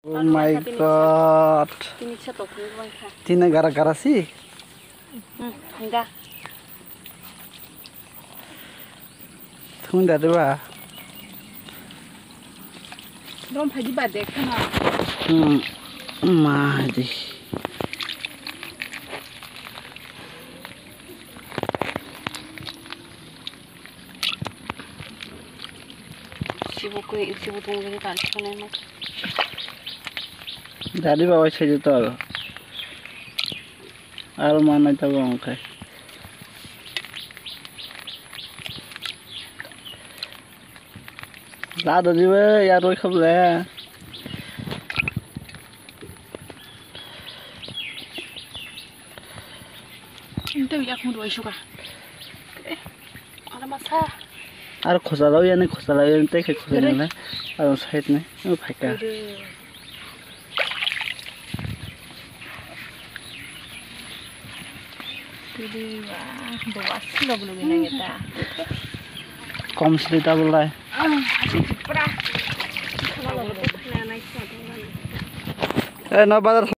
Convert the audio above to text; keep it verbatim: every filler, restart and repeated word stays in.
Oh my God. Tini sa tokni bai kha. Tini gara gara si. Hmm, hangga. Thung da de ba. Rom phaidi ba de khana. Hmm, ma di. Sibu kwi, sibu tong gini kan sone ma. Dadi ba wai sai to. Aro ma nai ta bong khai. La do di we ya roi khab le. Inte ya khum roi suka. Ala masa. Ar khosa rao yani khosa rao yani te khai khosa ni le. Ar side ni o phaika. Kom sili ta bolai. Eh, no bazar.